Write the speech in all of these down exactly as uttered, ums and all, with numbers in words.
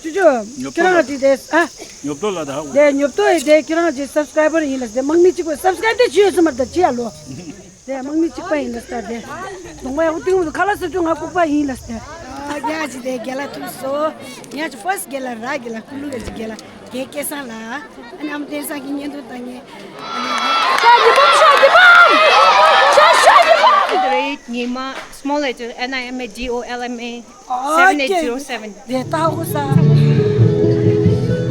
ཅུ་ཅུ། ཉོབ་ཏོ་ཁྱེད་རང་གཅིག་དེ་ཨ། ཉོབ་ཏོ་ལ་ད་ཧ་གོ། དེ་ཉོབ་ཏོ་ཡི་དེ་ཁྱེད་རང་གཅིག་སབ་སི་ཀ་རའི་བར་ཡིན་ལ་དེ་དམག་མི་གཅིག་པོ་སབ་སི་ཀ་རའི་བར་དེ་ཅི་ཡོད་སུ་མར་ད་ཅི་ཡ་ལོ། དེ་དམག་མི་གཅིག་པ་ཡིན་ལ་ས་དེ། གདོང་པ་ཡག་པོ་ཏིང་ངུ་ཁ་ལག་སབ་ཅུ་ང་ལྐུགས་པ་ཡིན་ལ་ས་དེ། ཨ་ཉག་ཅིག་དེ་རྒན་ལགས་ཐུག་སོ། ཉག་ཅིག་ཕར་སི་རྒན་ལགས་ར་རྒན་ལགས་ཀུ་ལུ་རྒན་ཅིག་རྒན་ལགས་རྒན་སྐལ་བཟང་ལགས། ཨ་ནི་ཨ་མ་བསྟན་བཟང་གི་བརྙན་ཐུང་བཏང་མཁན། ཤ་ཡི་བུམ་ཤ་ཡི་བུམ། ཤ་ཤ་ཡི་བུམ། ཉི་མ་small letter N I M A D O L M A seven eight zero seven། དེ་ལྟ་ཧོ་ས།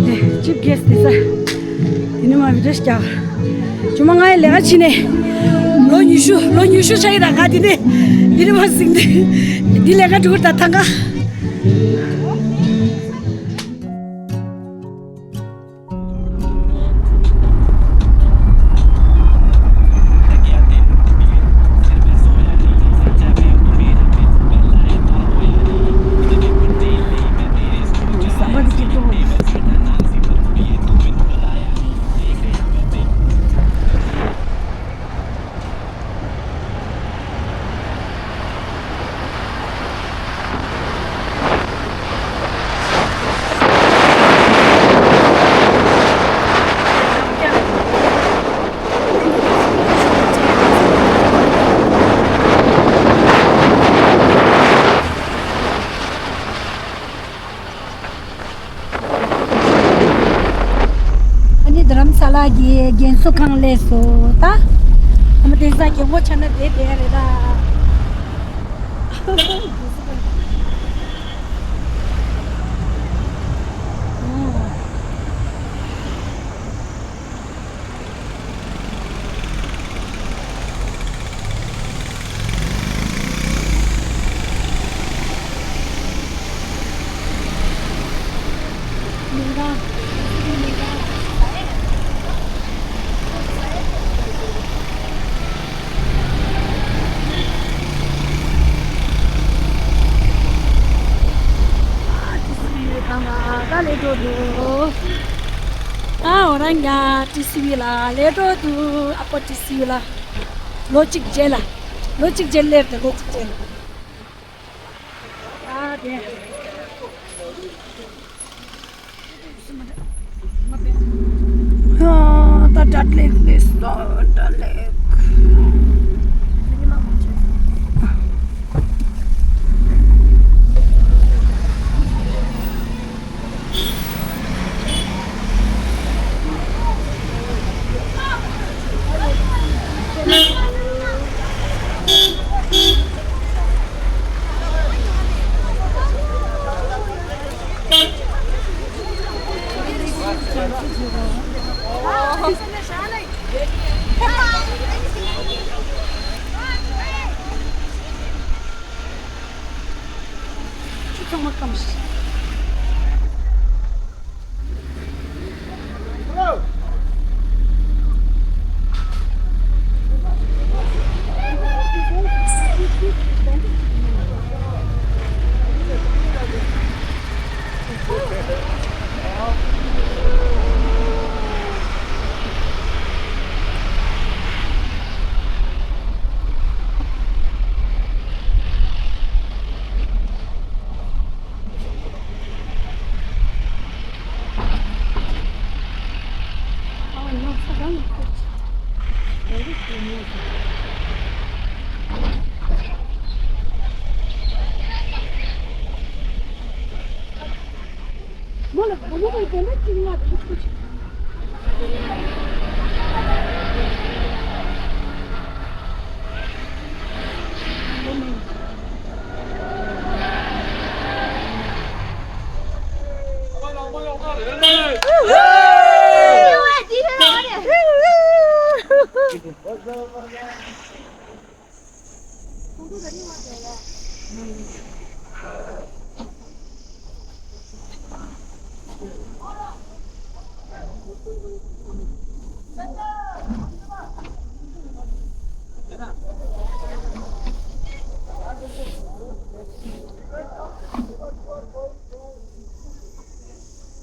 དེ་ཅིབ་གེས་དེ་ས། དེ་ནི་མ་བི་ཌིའོ་རྒྱག་ཇོ་མོ་ང་ཡི་ལས་ཀ་བྱེད་ནས། ལོ་ཉི་ཤུ་ལོ་ཉི་ཤུ་ཆགས་ཡིན་ད་ང་དེ་ནས། དེ་ནི་མ་ཟིན་ཏེ། འདི་ལས་ཀ་སྒྲུབ་ད་ཐང་ག་ཨ་ནི་རྡ་རམ་ས་ལ་གི་རྒན་གསོ་ཁང་སླེབས་སོང་ད། ཨ་མ་བསྟན་བཟང་རྒན་གོག་ཆགས་ན་བསྡད་བསྡད་རེད་ད། ད་ལས་འགྲོ་འདུག་ད་འོ་རང་ཡ་ཏི་སི་ཝི་ལ་ལས་འགྲོ་འདུག་ཨ་ཕོ་ཏི་སི་ཝི་ལ། ལོ་གཅིག་རྗེས་ལ། ལོ་གཅིག་རྗེས་སླེབས་ཏེ་ལོ་གཅིག་རྗེས་ལ། ཨ་དེ། ཨ་ད་ད་ལེགས་ལེགས་སོ་ད་ལེགས།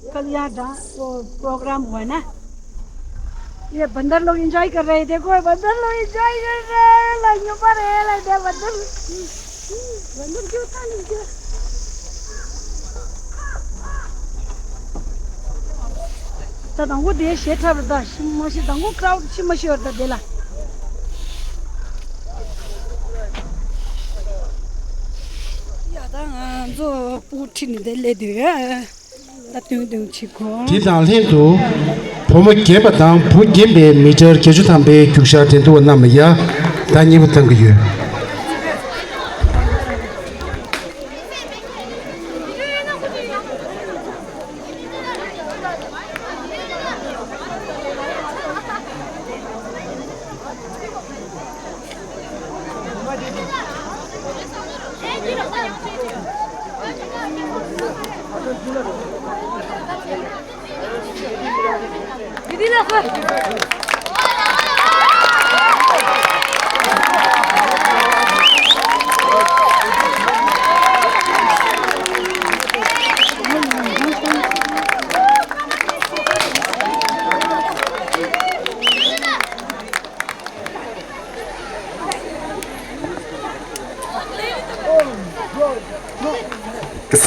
कल यहाँ dance programme हुआ ना। ये बंदर लोग एंजॉय कर रहे हैं, देखो ये बंदर लोग एंजॉय कर रहे हैं, लाइनों पर है, लाइन बंदर। बंदर क्यों था नहीं क्यों? ད་དང་པོ་དེ་ཞེ་ཁྲབ་རེད། ད་ཤི་མ་ཤི་དང་པོ་ཀྲའུ་ཤི་མ་ཤི་བར་ད་དེ་ལ། ཡ་ད་ང་ཚོ་སྤུ་གུ་ཁྲིད་ནས་དེ་སླེབས་དུས་ད་ཏུང་ཏུང་བྱེད་གོ། དེ་དང་ལྷན་དུ་བུ་མོ་རྒན་པ་དང་བུ་རྒན་པའི་མི་ཊར་བརྒྱད་ཅུ་ཐམ་པའི་རྒྱུགས་ཤར་འགྲན་བསྡུར་བ་རྣམས་ལ་ཡ་ད་སྙན་པོ་བཏང་གི་ཡོད།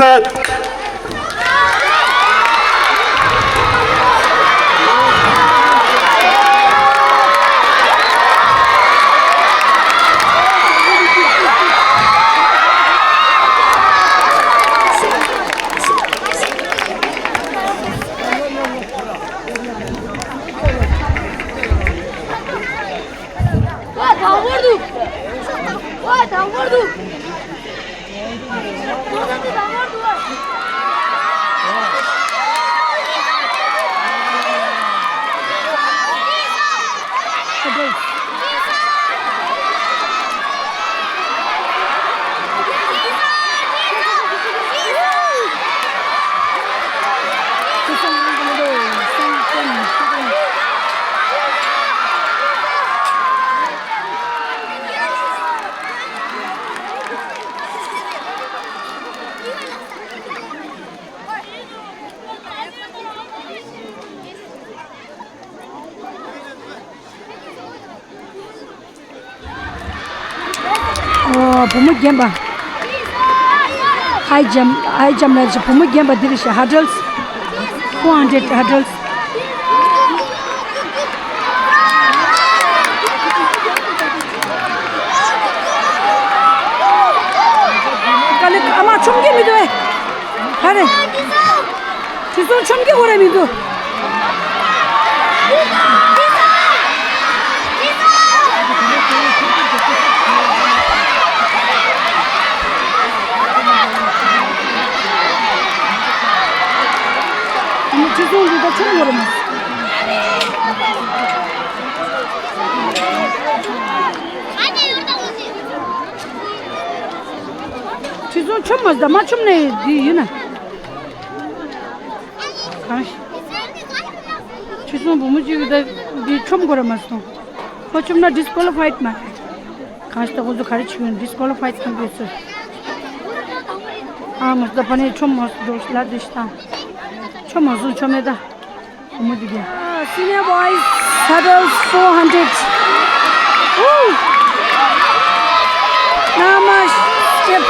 Set. ཁོ་དང་པོར་འདུག་ཁོ་དང་པོར་འདུག་ཨོ། བུ་མོ་རྒན་པ། ཧའི་ཇམ། ཧའི་ཇམ་ལ་བུ་མོ་རྒན་པ་འདི་རེད་ཤག་ཧ་ཌལ་སི། ཧྥོར་ཧན་ཌེ་ཌི་ཧ་ཌལ་སི། དཀའ་ལས་ཨ་མ་ཆོམ་གྱི་མི་འདུག་ཨེ། ག་རེ། དེ་ཚོ་ཆོམ་གྱི་ཁོ་རེ་མི་འདུག་ཁྱེད་ཚོ་འདི་ད་ཆོམ་ཡོད་རེད་མ། ཁྱེད་ཚོ་ཆོམ་མ་ཟ་མ་ཆོམ་ནས་འདི་ཡིན་ན། གང་ཞིག་ཁྱེད་ཚོ་བུ་མོ་གཅིག་གིས་ད་འདི་ཆོམ་དགོས་ར་མ་སོང་། ཁོ་ཆོམ་ན་ཌིས་ཀོ་ལི་ཕའིཌ་མ་རེད། གང་ཞིག་ད་ཁོ་ཚོ་ག་རེ་བྱེད་ཀྱི་ཡོད། ཌིས་ཀོ་ལི་ཕའིཌ་བཏང་དགོས་ཚོད། ཨ་མ་ད་ཕ་ནས་ཆོམ་མ་སོང་འགྲོ་ལ་འདི་ཞིག་དང་། ཆོམ་མ་སོང་ཆོམ་མེད་ད། བུ་མོ་འདི་གས། Senior boys hurdles four hundred. Woo! Not much. Skip.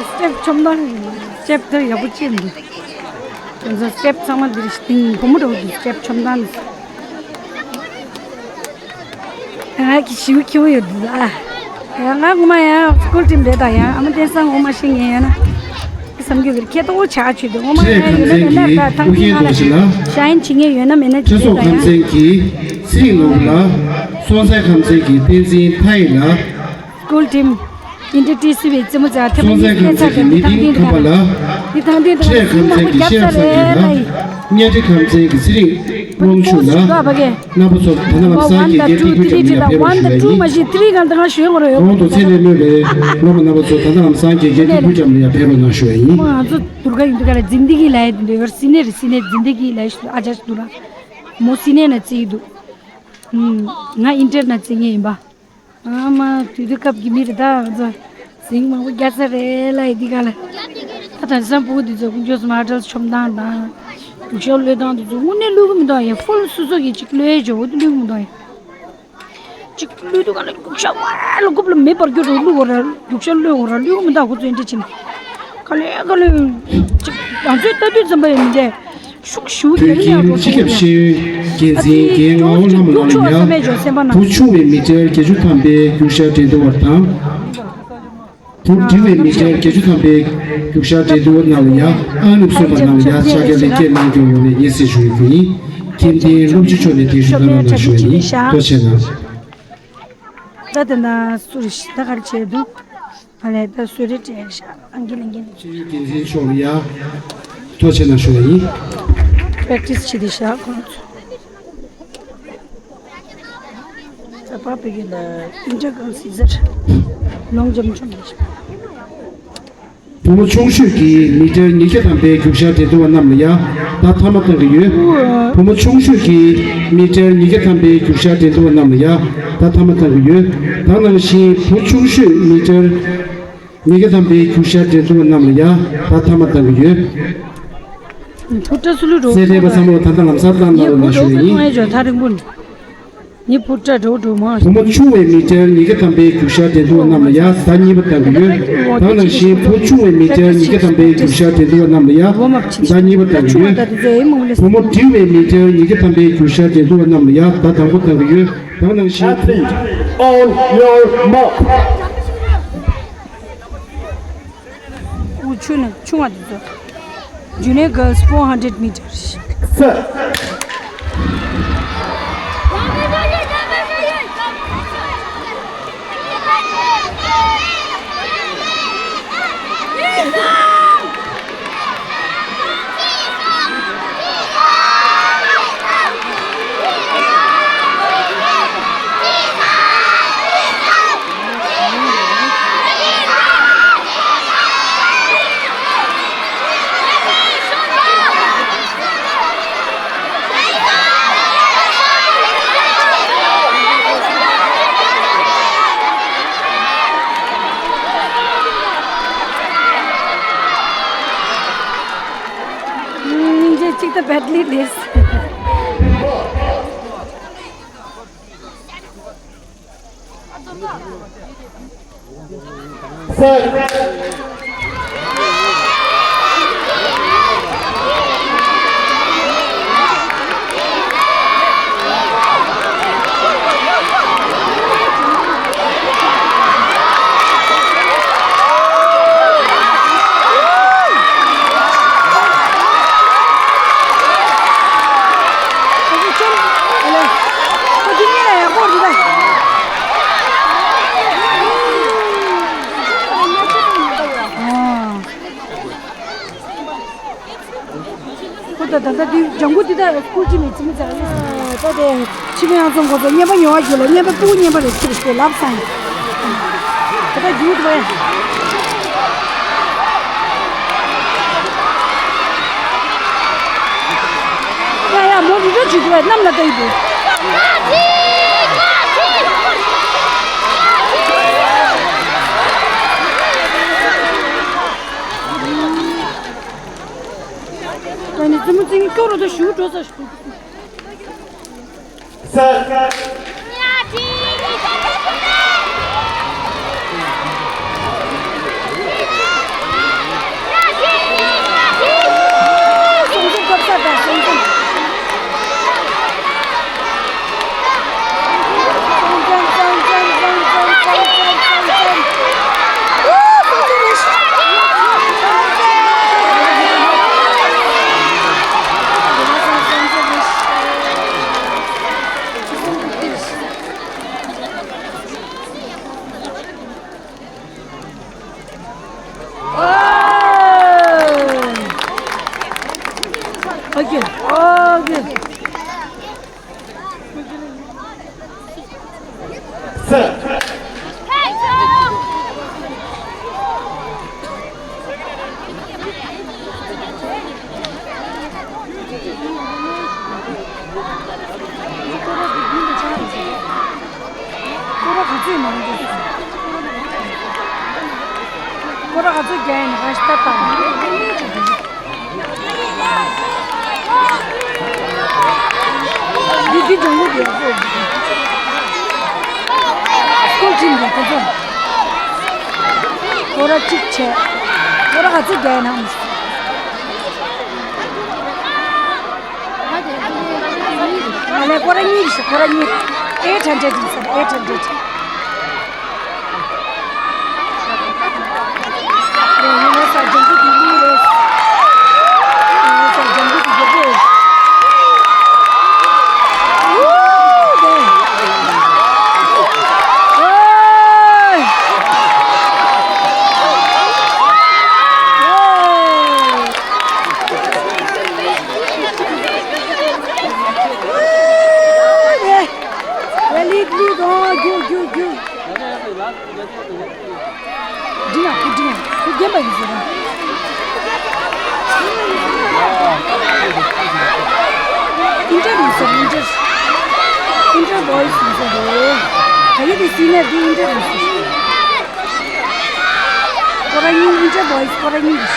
སི་ཊེབ་ཆོམ་སྟངས། སི་ཊེབ་དེ་ཡག་པོ་ཅིག་འདུག་ཁྱེད་ཚོ་སི་ཊེབ་ཚང་མ་འདིར་སྟེང་བུ་མོ་འདྲ་བོ་འདུག་སི་ཊེབ་ཆོམ་སྟངས་འདི། ང་གི་ཞིའུ་ཁྱེའུ་ཡོད་འདུག་ཨ། ཡ་ང་ངོ་མ་ཡ་སི་ཀུལ་ཊིམ་རེད་ད། ཡ་ཨ་མ་བསྟན་སང་ངོ་མ་ཤེས་ངེས་ཡ་ན། བསམ་རྒྱུ་གི་ཁྱེད་ཏོ་ཆ་ཆུ་འདུག་ངོ་མ་ཡ་ཡིན་ན་མེད་ན་ད་ཐང་གི་ང་ལ་ཤ་ཡིན་བྱེད་ངེས་ཡོད་ན་མེད་ན་ཅི་རེད་ད་ཡ། ཁམས་ཚན་གྱི་ཚེ་རིང་ནོར་བུ་ལགས། སོང་ཚེ་ཁམས་ཚན་གྱི་བསྟན་འཛིན་ཐ་ཡི་ལགས། སི་ཀུལ་ཊིམ། ཨིན་ཌི་ཊི་སི་བའི་རྩེད་མོ་རྩེ་བ་ཐེངས་མ་གཉིས་སྐད་ཆ་དེ་འདི་ཐང་འདི་ཐང་འདི་ཐང་འདི་ཐང་འདི་ཐང་འདི་ཐང་འདི་ཐང་འདི་ཐང་འདི་ཐང་འདི་ཐང་འདི་ཐང་། གཉའ་ཁྲི་ཁམས་ཚན་གྱི་ཚེ་རིང་དབང་ཕྱུག་ལགས། རྣམ་པ་ཚོ་ད་ལྟ་ལམ་སང་གི་རྒྱལ་ཐིག་པུ་འགྲམ་ལ་ཡ་ཕེབས་རོགས་གནང་ཞུ་ཡ་ཡིན། གོང་དུ་ཚེ་ལས་སྨོན་པའི་སློབ་མ་རྣམ་པ་ཚོ་ད་ལྟ་ལམ་སང་གི་རྒྱལ་ཐིག་པུ་འགྲམ་ལ་ཡ་ཕེབས་རོགས་གནང་ཞུ་ཡ་ཡིན། ང་ཚོ་དུར་ཁ་ཡིན་དུ་ག་ལ་འཛིན་བདེ་གི་ལ་ཡ་འདི་འདྲ་ཡོད་སི་ནེ་རེད། སི་ནེ་འཛིན་བདེ་གི་ལ་ཡ་ཨ་ཅག་དུ་ར་མོ་སི་ནེ་ན་རྩེ་ཡི་འདུག་ང་ཨིན་ཊར་ན་རྩེ་ངེས་ཡིན་པ། ཨ་མ་དུས་དུས་སྐབས་ཀྱི་མི་རེད་ད། ང་ཚོ་ཟིང་མང་པོ་རྒྱག་ས་རེད་ལ་ཡི་འདི་ག་ལ། ད་དེང་སང་བུ་འདི་ཚོ་དཀོན་མཆོག་གསུམ་ཧ་ཌལ་ཆོམ་སྟངས་དང་། རྒྱུག་ཤར་གློད་སྟངས་འདི་ཚོ་དངོས་གནས་བླུག་གི་མི་འདུག་ཡ། ཧྥུལ་སོ་སོ་གི་ཅིག་གློད་ཡ་ཇོ་བོ་འདི་བླུག་གི་མི་འདུག་ཡ། གཅིག་བླུགས་དུས་ག་ལ་རྒྱུག་ཤར་བ་ལ་རྐུབ་ལ་མེ་འབར་རྒྱུ་རུ་བླུགས་བ་ར། རྒྱུག་ཤར་བླུགས་བ་ར། བླུགས་མི་འདུག་ཁོ་ཚོས་འདྲི་ཕྱིན། ག་ལེ་ག་ལེ། གཅིག་ང་ཚོས་ལྟ་དུས་ཙམ་པ་ཡིན་མི་འདྲ། ཤུགས་ཞུ་བོད་ཁྱིམ་སྤྱི་ཁྱབ་ཤེས་ཡོན་འགན་འཛིན་རྒན་ངག་དབང་ལྷ་མོ་ལགས་ལ་ཡ། བུ་ཆུང་བའི་མི་ཊར་བརྒྱད་ཅུ་ཐམ་པའི་རྒྱུག་ཤར་འགྲན་བསྡུར་བ་དང་། བུ་འབྲིང་བའི་མི་ཊར་བརྒྱད་ཅུ་ཐམ་པའི་རྒྱུག་ཤར་འགྲན་བསྡུར་བ་རྣམས་ལ་ཡ། ཨ་ནུ་གསོན་པ་རྣམས་ལ་ཡ་ཕྱག་རྒྱ་ལེགས་སྐྱེས་གནང་སྐྱོང་ཡོང་བའི་སྙན་སེང་ཞུ་ཡི་ཡིན། ཁྱིམ་སྡེའི་སློབ་སྤྱི་མཆོག་ནས་དེ་ཞུ་གནང་རོགས་གནང་ཞུ་ཡ་ཡིན། ཐུགས་རྗེ་གནང་། ད་དེ་ན་སུ་རེད་ཤག་ད་ག་རེ་བྱས་འདུག་ཨ་ལས་ད་སུ་རེད་དྲན་ཤག་ཨང་ཀི་ལིང་ཀི་ལིང་། ཤེས་ཡོན་འགན་འཛིན་མཆོག་ལ་ཡ། ཐུགས་རྗེ་གནང་ཞུ་ཡ་ཡིན། པེག་ཊི་སི་བྱེད་དེ་ཤག་ཁོང་ཚོ། ད་པ་པེ་གི་ལ་ཨིན་ཊར་ཀོན་སི་ཛར་ལོང་ཇམ་ཆོམ་དེ་ཤག་བུ་མོ་ཆུང་ཤོས་ཀྱི་མི་ཊར་ཉིས་བརྒྱ་ཐམ་པའི་རྒྱུག་ཤར་འགྲན་བསྡུར་བ་རྣམས་ལ་ཡ། ད་ཐ་མ་གཏང་གི་ཡོད། བུ་མོ་ཆུང་ཤོས་ཀྱི་མི་ཊར་ཉིས་བརྒྱ་ཐམ་པའི་རྒྱུག་ཤར་འགྲན་བསྡུར་བ་རྣམས་ལ་ཡ། ད་ཐ་མ་གཏང་གི་ཡོད། ད་ནང་བཞིན་བུ་ཆུང་ཤོས་མི་ཊར་ཉིས་བརྒྱ་ཐམ་པའི་རྒྱུག་ཤར་འགྲན་བསྡུར་བ་རྣམས་ལ་ཡ། ད་ཐ་མ་གཏང་གི་ཡོད། ཐུགས་ཁྲ་སུ་ལུ་རོ། སེ་རེ་བ་ཚང་མ་ད་ལྟ་ལམ་སང་བཏང་གནང་རོགས་གནང་ཞུ་ཡ་ཡིན། ཐ་རིང་པོ་ནི། ཉི་བུ་ཏྲ་འགྲོ་འགྲོ་མ། བུ་མོ་ཆུང་བའི་མི་ཊར་ཉིས་བརྒྱ་ཐམ་པའི་རྒྱུག་ཤར་འགྲན་བསྡུར་བ་རྣམས་ལ་ཡ། ཟླ་གཉིས་པ་གཏང་གི་ཡོད། ད་ནང་བཞིན་བུ་ཆུང་བའི་མི་ཊར་ཉིས་བརྒྱ་ཐམ་པའི་རྒྱུག་ཤར་འགྲན་བསྡུར་བ་རྣམས་ལ་ཡ། ཟླ་གཉིས་པ་གཏང་གི་ཡོད། བུ་མོ་འབྲིང་བའི་མི་ཊར་ཉིས་བརྒྱ་ཐམ་པའི་རྒྱུག་ཤར་འགྲན་བསྡུར་བ་རྣམས་ལ་ཡ། ཟླ་དང་པོ་གཏང་གི་ཡོད། ད་ནང་བཞིན། Athlete, on your mark. འུ་ཆུ་ནི་ཆུང་བ་དེ་ཚོ། Junior girls four hundred meters. Set. ཉིན་རྗེས་གཅིག་ཏུ་བད་ལི་ལེས། ཁོ་ད་ད་ལྟ་འདི་ལྗང་གུ་འདི་ད་སྐུལ་གྱི་མེད་ཚིག་མི་ཚར་ལ། ད་དེ་ཕྱི་ལ་ཡང་ཚོང་གོ་ཚོ་རྔན་པ་ཉོ་བ་རྒྱུ་ལ་རྔན་པ་སྤུ་གུ་རྔན་པ་རེ་ཚིག་རེ་ལབ་སང་། ད་ད་རྒྱུ་ད་ཡ། ཡ་ཡ་མོ་རུ་རུ་བྱེད་དུ་བས་གནམ་ལ་ལྟ་ཡི་འདུག་ད་ནི་རྩེད་མོ་རྩེ་མཁན་སྐྱོ་རུ་དུ་ཞུ་འགྲོ་ས་ཞུ། Okay, okay. སྐོར་ར་ག་ཚོད་མང་འདུག་སྐོར་ར་ག་ཚོད་རྒྱག་ཡིན་ན་ག་ཞིག་ལྟ་ལྟ། འདི་འདི་ལྗང་གུ་འདི་ཡག་པོ། ཡ། དེ་ཚོ་སྐོར་ར་གཅིག་བྱས། སྐོར་ར་ག་ཚོད་བརྒྱབ་ན། ང་ལ་སྐོར་ར་གཉིས་ཤིག་སྐོར་ར་གཉིས། eight hundred ཡིན་ཟེར། eight hundred། རེད། ཡིན་ན་ས་ལྗང་ཁུ་དེ་གཉིས་རེད། ཡིན་ན་ས་ལྗང་ཁུ་དེ་རྒྱབ་རེད། ཨོ། དེ། ཨོ། ཨོ། ཡ། ཡ། ལིག་ལིག། ཨོ། རྒྱུག་རྒྱུག་རྒྱུག། འགྲིག་ཡ། ཁོ་འགྲིག་ཡ། ཁོ་རྒན་པ་ཡིན་ཟེར་ར། ཨིན་ཊར་ཡིན་ཟེར། ཨིན་ཊར། ཨིན་ཊར་བོ་ཡིས་ཡིན་ཟེར་རེད། ད་གི་དེ་སི་ནི་ཡར་དེ་ཨིན་ཊར་ཡིན་ཟེར། སྐོར་ར་གཉིས། ཨིན་ཊར་བོ་ཡིས་སྐོར་ར་གཉིས།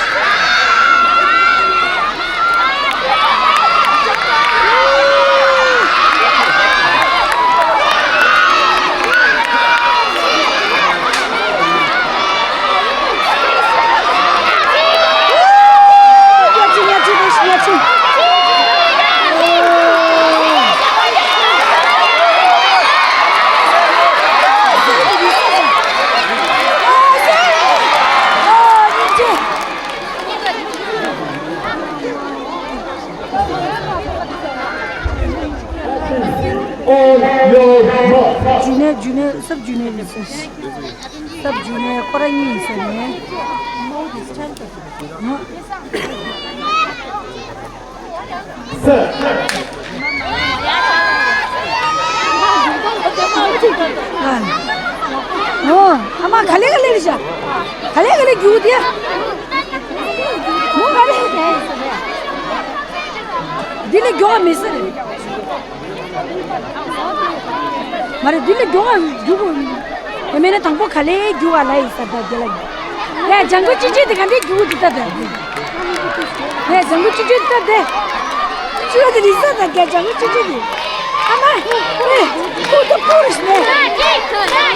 On your mark. རྒྱུགས་ནས། རྒྱུགས་ནས། སབ་རྒྱུགས་ནས་རེད་ཟེར། སབ་རྒྱུགས་ནས་སྐོར་ར་གཉིས་ཡིན་ཟེར་ནས། སེ། ཨོ། ཨ་མ། ག་ལེ་ག་ལེ་རེད་ཤག་ག་ལེ་ག་ལེ་རྒྱུག་དེ། མོ་ག་ལེ། འདི་ལས་མགྱོགས་པ་མེད་ས་རེད། མ་རེད། འདི་ལས་མགྱོགས་པ་རྒྱུག་དགོས། ཡང་མིན་ན་དང་པོ་ག་ལེ་རྒྱུག་ག་ལ་ཡིན་ས། ད་དེ་ལ་ཡིན། ཡ། ལྗང་ཁུ་ཅི་ཅི་དེ་ག་འདྲས་རྒྱུག་དེ། ད་ད་དེ། ཡ། ལྗང་ཁུ་ཅི་ཅི་ད་དེ། ཅི་ཡོད་དེ་རིག་ས། ད་ག་ལྗང་ཁུ་ཅི་ཅི་དེ། ཨ་མ། ཨེ། ཁུ་ཏུ་ཁུ་རེ་ཤི་ནས།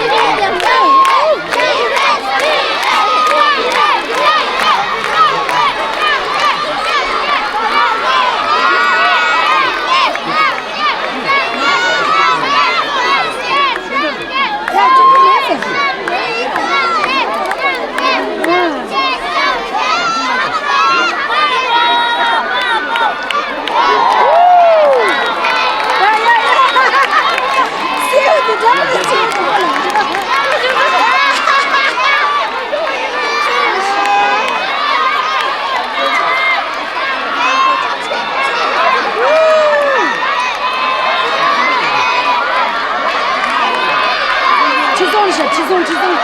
ཁྲི་སྲོང་ལ་བཞག་ཁྲི་སྲོང་། ཁྲི་སྲོང་།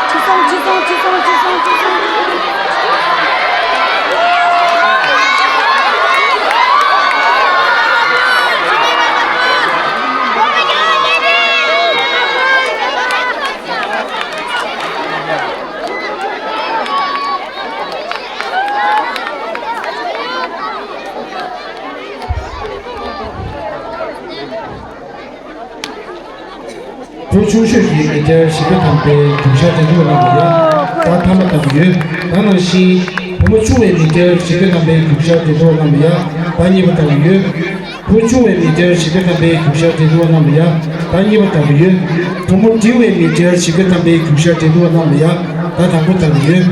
ཁྲི་སྲོང་། ཁྲི་སྲོང་། ཁྲི་སྲོང་། ཁྲི་སྲོང་། ཁྲི་སྲོང་། བུ་ཆུང་ཤོས་ཀྱིས་མི་ཊར་བཞི་བཅུ་ཐམ་པའི་རྒྱུག་ཤར་འགྲན་བསྡུར་གནང་བ་ཡིན། ད་ཐ་མ་བཏང་གི་ཡོད། ད་ནང་བཞིན་བུ་མོ་ཆུང་བས་མི་ཊར་བཞི་བཅུ་ཐམ་པའི་རྒྱུག་ཤར་འགྲན་བསྡུར་གནང་བ་ཡིན། ད་གཉིས་པ་བཏང་གི་ཡོད། བུ་ཆུང་བས་མི་ཊར་བཞི་བཅུ་ཐམ་པའི་རྒྱུག་ཤར་འགྲན་བསྡུར་གནང་བ་ཡིན། ད་གཉིས་པ་བཏང་གི་ཡོད། བུ་མོ་འབྲིང་བས་མི་ཊར་བཞི་བཅུ་ཐམ་པའི་རྒྱུག་ཤར་འགྲན་བསྡུར་གནང་བ་ཡིན། ད་དང་པོ་བཏང་གི་ཡོད།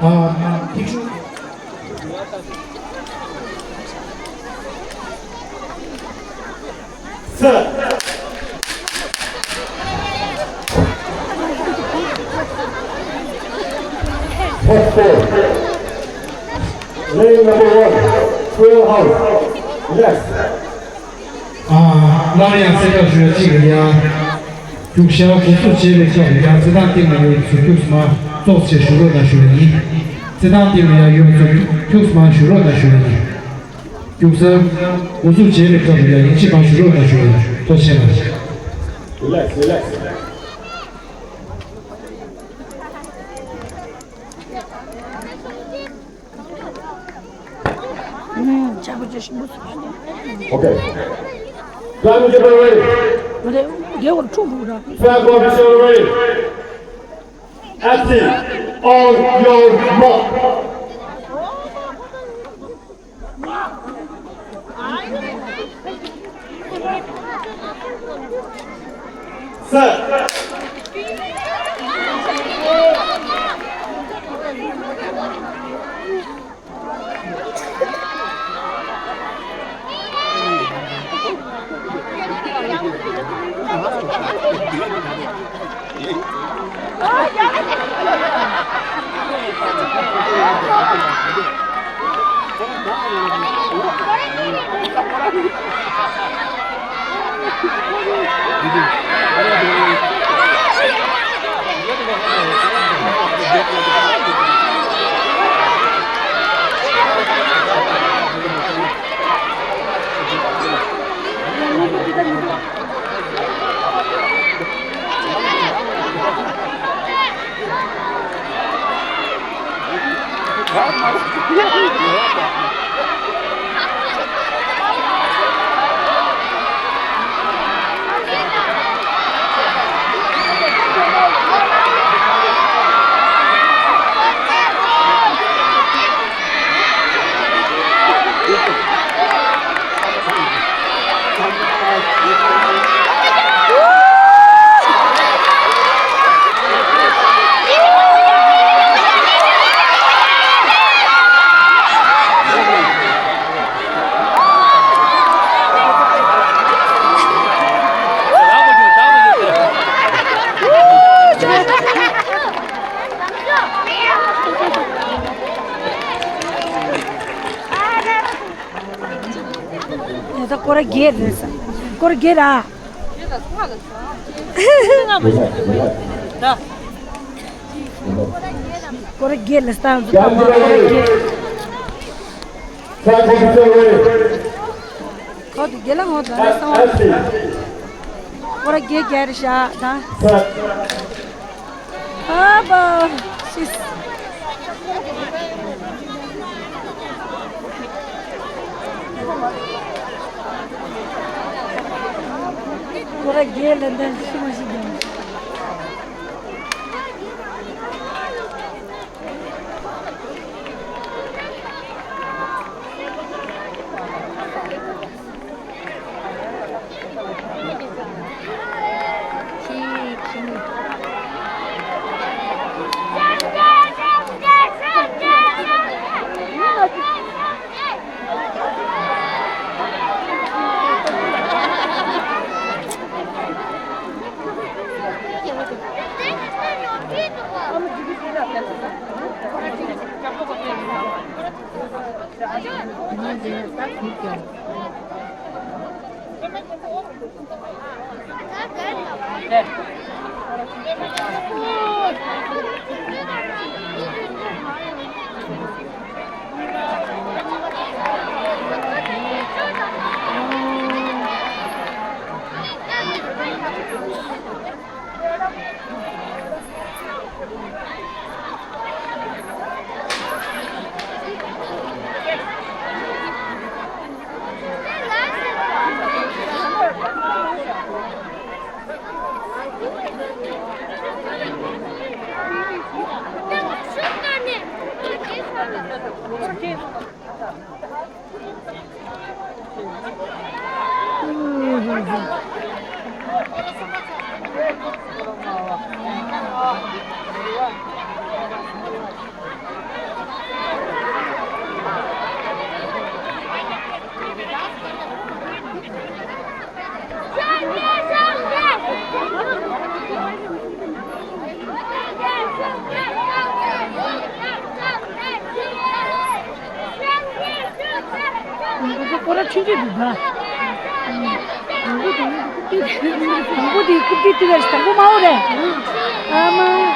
ཨ། ཐིག་ཤུ། Set. First four. Lane number one, Full House. Next. ཨ། སླར་ཡང་གསལ་བསྒྲགས་ཞུ་ཡ་གཅིག་རེད་ཡ། རྒྱུག་ཤར་འགོ་འཛུགས་བྱེད་པའི་སྐབས་ཡང་རྩེད་ཐང་སྟེང་ལ་ཡོད་པའི་ཚོ་ཁྱུག་མར་ཙོག་ཅེས་ཞུ་རོགས་གནང་ཞུ་ཡ་ཡིན། རྩེད་ཐང་སྟེང་ལ་ཡང་ཡོད་པའི་ཚོ་ཁྱུག་མར་ཞུ་རོགས་གནང་ཞུ་ཡ་ཡིན། རྒྱུགས་གསར་འགོ་འཛུགས་བྱས་པའི་སྐབས་ལ་ཡང་ཡིད་ཆེས་གང་ཞུ་རོགས་གནང་ཞུ་ཡ། ཐུགས་རྗེ་ཆེ་གནང་། Relax, relax. Okay. Time is ready. Flag officer ready. Active. On your mark. Set. ད་སྐོར་ར་བརྒྱད་རེད་ས། སྐོར་ར་བརྒྱད་ར། སྐོར་ར་བརྒྱད་ལ་ས། སྐོར་ར་བརྒྱད། ཁོ་དུ་བརྒྱད་ལ་ངོ་ད་རེ་སང་བ། སྐོར་ར་བརྒྱད་བརྒྱད་རེད་ཤག་ད། ཨ་བ། ཤིས། ཁོ་ར་རྒྱལ་ལ་འདི་ཤི་མ་ཤི་རྒྱལ། ཁོ་ར་ཆུང་ཆུང་འདུག་ག། དང་པོ་དེ་རྐུབ་སྟེགས་དེ་ག་རེ་དང་པོ་མ་འོ་རེད། ཨ་མ།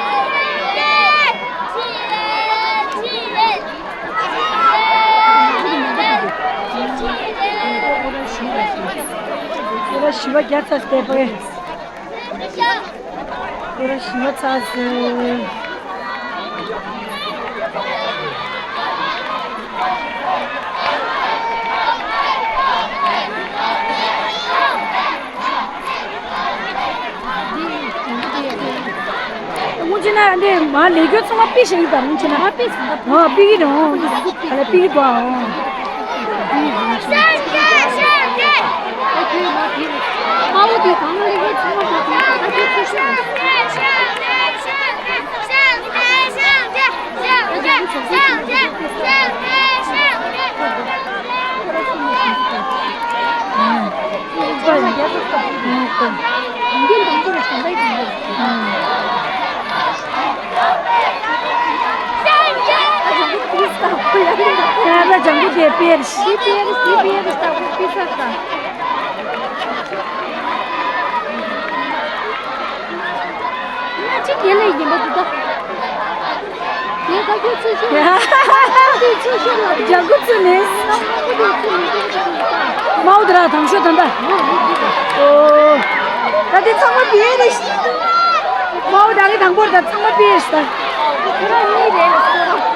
བཞི་པ་བརྒྱབ་ཚར་ཏེ་པ། སྐོར་ར་བཞི་པ་ཚར་སོང་། སྔོན་ཆད་ན་འདི་མ་ལས་རྒྱུ་ཚང་མ་པི་ཞིག་ཡིན་པ། སྔོན་ཆད་ན་ཨ་པི་ཞིག་ཡིན་པ། ཨ་པི་གི་རང་ཨ་པི་གི་པ། ཨ་མ་བོ་དེ་གང་ལ་ལས་རྒྱུ་ཚང་མ་པ་དེ་ད་ཁྱོད་ཚོ་ཤོད། ལྗང་ཁུ་དེ་དཔེར་ཞི་དཔེར་ཞི་དཔེར་ལྟ་བུ་པི་ས་ད། ང་ཅི་དེ་ལས་ཡིན་པ་འདུག་ད། དེ་ད་ཁྱོད་ཚོས་ཤོད། དེ་ཚོས་ཤོད་ལ། ལྗང་ཁུ་ཚོས་ནས། ནམ་མ་ཁུ་དེ་ཚོས་ནས་དེ་ཚོས་ཤོད། མའོ་དེ་ར་དང་ཤོད་ད་ད། ཨོ། ད་དེ་ཚང་མ་བེད་རེད་ཤི། མའོ་ད་གི་དང་པོར་ད་ཚང་མ་བེད་རེད་ད། ཁོ་རང་གཉིས་རེད་ལ་ཁོ་རང་།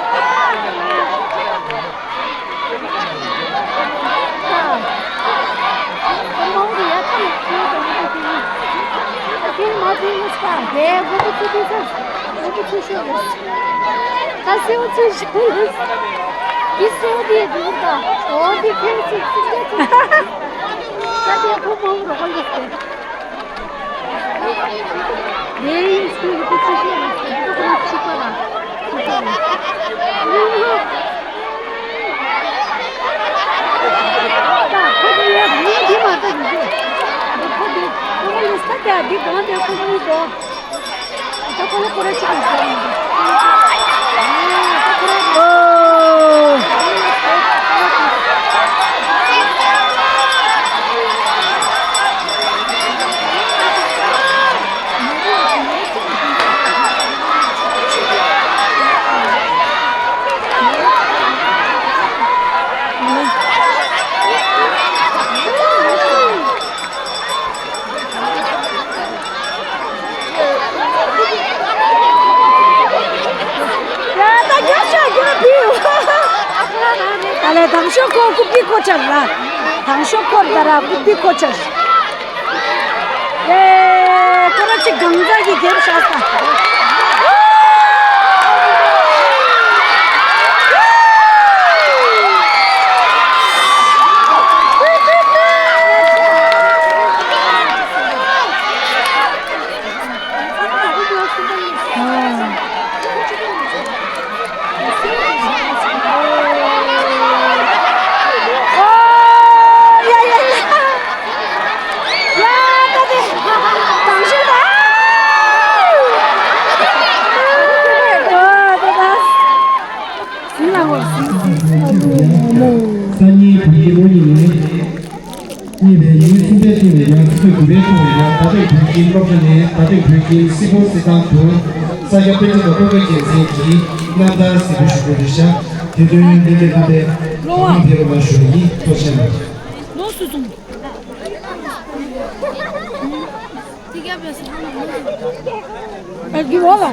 ད་ལས་དང་ཤོག་ཁོ་ཀུ་པི་ཁོ་ཆར་ལ། དང་ཤོག་ཁོ་ད་ར་ཀུ་པི་ཁོ་ཆར། ཨེ། ཁོ་ར་ཅིག་གང་ཟག་གི་སྒེར་བཞག་ས། སང་ཉིན་བོད་ཡིག་ཨོ་ཉི་མའི་གཉིས་པའི་ཡུལ་སྲིད་འཛིན་ཐིང་ལས་ཀྱང་སྲིད་དགུ་པའི་ཐོག་ལས་ཀྱང་ད་ཐེངས་བོད་ཁྱིམ་སློབ་གྲྭ་ནས་ད་ཐེངས་བོད་ཁྱིམ་སྲིད་སྐོར་སྲིད་ཐང་དུ་ས་སྐྱ་པཎ་ཆེན་པ་ཀུན་དགའ་རྒྱལ་མཚན་གྱིས་རྣམ་ཐར་གཟིགས་འབུལ་ཞུ་རྒྱུ་རེད་ཤག་དེ་དོན་ལས་ལས་ཁ་པའི་ལོ་བ་ཕེབས་པ་ཞུ་ཡིན། ཐུགས་རྗེ་ཆེ། ལོ་སུ་ཙུང་། ཨ་གི་བ་ལ།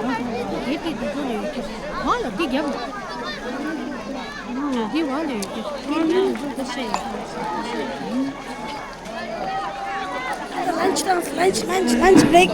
དེ་དེ་དེ་ཚོ་ལ་ཡོད་ཀྱི། བ་ལ་དེ་རྒྱབ་ལ། དེ་བ་ལ་ཡོད་ཀྱི། དེ་ནི་ཚོ་ད་ཤེས་ཡོད། Lunch time, lunch, lunch, lunch break.